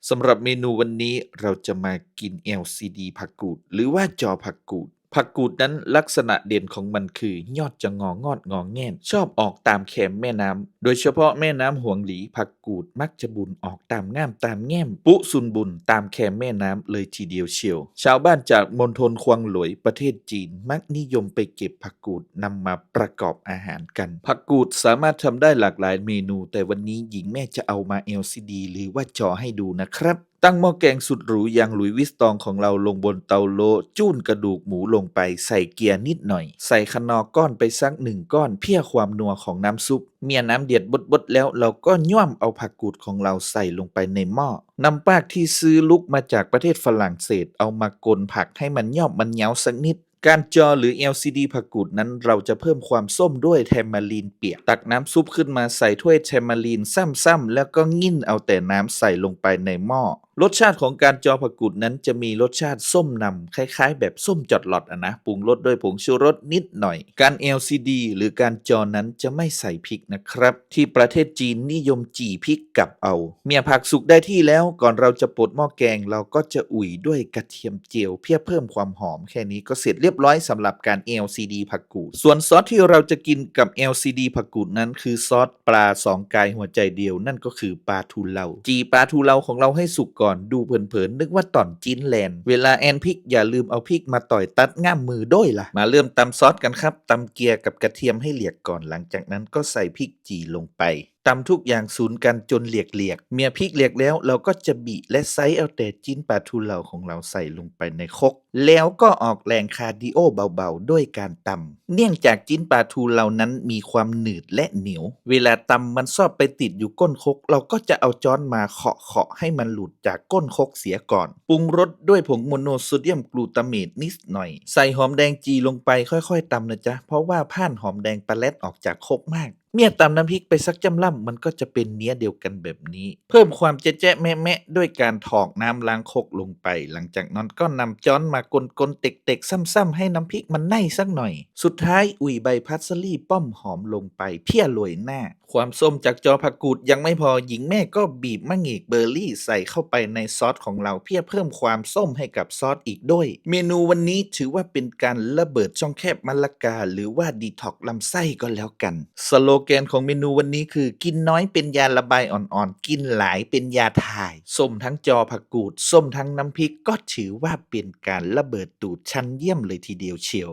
ສຳລັບເມນູວັນນີ້ ເຮົາຈະມາກິນ ແອລຊີດີ ຜັກກູດ ຫຼືວ່າຈໍຜັກກູດ. ຜັກກູດນັ້ນ ລັກສະນະເດັ່ນຂອງມັນຄື ຍອດຈະງອງອດງອແງນ ຊອບອອກຕາມແຄມແມ່ນ້ຳ, ໂດຍສະເພາະແມ່ນ້ຳຫວງຫຼີ, ຜັກກູດມັກຈະບຸນອອກຕາມງ່າມຕາມແງ່ມ ປຸສຸນບຸນຕາມແຄມແມ່ນ້ຳເລີຍທີດຽວຊຽວ. ຊາວບ້ານຈາກມົນທົນຄວັງຫຼວຍ ປະເທດຈີນ ມັກນິຍົມໄປເກັບຜັກກູດນຳມາປະກອບອາຫານກັນ. ຜັກກູດສາມາດທຳໄດ້ຫຼາກຫຼາຍເມນູ, ແຕ່ວັນນີ້ຍິງແມ່ຈະເອົາມາ ແອລຊີດີ ຫຼືວ່າຈໍໃຫ້ດູນະຄັບ. ຕັ້ງໝໍ້ແກງສຸດຫຼູຢ່າງ Louis Vuitton ຂອງເຮົາລົງບົນເຕົາໂລ, ຈູ້ນກະດູກໝູລົງໄປ, ໃສ່ເກືອນິດໜ້ອຍ, ໃສ່ຂະໜໍກ້ອນໄປສັກໜຶ່ງກ້ອນ ເພື່ອຄວາມນົວຂອງນ້ຳຊຸບ. ເມື່ອນ້ຳເດືອດບົດໆແລ້ວ, ເຮົາກໍຍ້ວມເອົາຜັກກູດຂອງເຮົາໃສ່ລົງໄປໃນໝໍ້. ນ້ຳປາກທີ່ຊື້ລຸກມາຈາກປະເທດຝຣັ່ງເສດ ເອົາມາກົນຜັກໃຫ້ມັນຍອບມັນເຍົາສັກນິດ. ການຈໍ ຫຼື ແອລຊີດີ ຜັກກູດນັ້ນ ເຮົາຈະເພີ່ມຄວາມສົ້ມດ້ວຍແທມາຣິນປຽກ. ຕັກນ້ຳຊຸບຂຶ້ນມາໃສ່ຖ້ວຍແທມາຣິນຊ້ຳໆ ແລ້ວກໍງິ້ນເອົາແຕ່ນ້ຳໃສ່ລົງໄປໃນໝໍ້. ລົດຊາດຂອງການຈໍຜັກກູດນັ້ນຈະມີລົດຊາດສົ້ມນຳ, ຄ້າຍໆແບບສົ້ມຈອດລອດອະນະ, ປຸງລົດດ້ວຍຜົງຊູລົດນິດໜ້ອຍ. ການ ແອລຊີດີ ຫຼື ການຈໍນັ້ນຈະໄມ່ໃສ່ພິກນະຄັບ. ທີ່ປະເທດຈີນນິຍົມຈີ່ພິກກັບເອົາ. ເມື່ອຜັກສຸກໄດ້ທີ່ແລ້ວ, ກ່ອນເຮົາຈະປົດໝໍ້ແກງ, ເຮົາກໍຈະອຸຍດ້ວຍກະທຽມຈຽວ ເພື່ອເພີ່ມຄວາມຫອມ. ແຄ່ນີ້ກໍເສັດລຽບຮ້ອຍສຳລັບການ ແອລຊີດີ ຜັກກູດ. ສ່ວນຊອດທີ່ເຮົາຈະກິນກັບ ແອລຊີດີ ຜັກກູດນັ້ນ ຄືຊອດປາສອງກາຍຫົວໃຈດຽວ, ນັ້ນກໍຄືປາທູເລົາ. ຈີ່ປາທູເລົາຂອງເຮົາໃຫ້ສຸກກ່ອນ. ດູເຜິນໆ ນຶກວ່າຕ່ອນຈີນແລນ. ເວລາແອນພິກ, ຢ່າລືມເອົາພິກມາຕ່ອຍຕັດງ່າມມືດ້ວຍລະ. ມາເລີ່ມຕຳຊອດກັນຄັບ. ຕຳເກືອກັບກະທຽມໃຫ້ຫຼຽກກ່ອນ, ຫຼັງຈາກນັ້ນກໍໃສ່ພິກຈີ່ລົງໄປ. ຕຳທຸກຢ່າງສູນກັນຈົນຫຼຽກໆ. ເມື່ອພິກຫຼຽກແລ້ວ, ເຮົາກໍຈະບິ ແລະ ໃສ່ເອົາແຕ່ຊີ້ນປາທູເລົາຂອງເຮົາໃສ່ລົງໄປໃນຄົກ, ແລ້ວກໍອອກແຮງຄາດີໂອເບົາໆດ້ວຍການຕຳ. ເນື່ອງຈາກຊີ້ນປາທູເລົານັ້ນມີຄວາມໜືດ ແລະ ໜຽວ, ເວລາຕຳມັນຊອບໄປຕິດຢູ່ກົ້ນຄົກ, ເຮົາກໍຈະເອົາຈ້ອນມາເຄາະໆໃຫ້ມັນຫຼຸດຈາກກົ້ນຄົກເສຍກ່ອນ. ປຸງລົດດ້ວຍຜົງໂມໂນໂຊດຽມກລູຕາເມດນິດໜ້ອຍ. ໃສ່ຫອມແດງຈີ່ລົງໄປ, ຄ່ອຍໆຕຳນະຈະ, ເພາະວ່າຜ່ານຫອມແດງປະແລັດອອກຈາກຄົກມາກ. ເມື່ອຕຳນ້ຳພິກໄປສັກຈ້ຳລ່ຳ, ມັນກໍຈະເປັນເນື້ອດຽວກັນແບບນີ້. ເພີ່ມຄວາມແຈະໆແມະໆດ້ວຍການຖອກນ້ຳລ້າງຄົກລົງໄປ. ຫຼັງຈາກນັ້ນກໍນຳຈ້ອນມາກົນໆເຕັກໆຊ້ຳໆໃຫ້ນ້ຳພິກມັນໄນສັກໜ້ອຍ. ສຸດທ້າຍ ອຸຍໃບພາສລີປ້ອມຫອມລົງໄປເພື່ອໂລຍໜ້າ. ຄວາມສົ້ມຈາກຈໍຜັກກູດຍັງໄມ່ພໍ, ຍິງແມ່ກໍບີບມະຫງິກເບີຣີໃສ່ເຂົ້າໄປໃນຊອດຂອງເຮົາ ເພື່ອເພີ່ມຄວາມສົ້ມໃຫ້ກັບຊອດອີກດ້ວຍ. ເມນູວັນນີ້ຖືວ່າເປັນການລະເບີດຊ່ອງແຄບມະລະກາ ຫຼືວ່າດີທັອກລຳໄສ້ກໍແລ້ວກັນ. ສະໂລແກນຂອງເມນູວັນນີ້ຄື ກິນນ້ອຍເປັນຢາລະບາຍອ່ອນໆ, ກິນຫຼາຍເປັນຢາຖ່າຍ. ສົ້ມທັງຈໍຜັກກູດ, ສົ້ມທັງນ້ຳພິກ ກໍຖືວ່າເປັນການລະເບີດຕູດຊັ້ນຢ້ຽມເລີຍທີດຽວຊຽວ.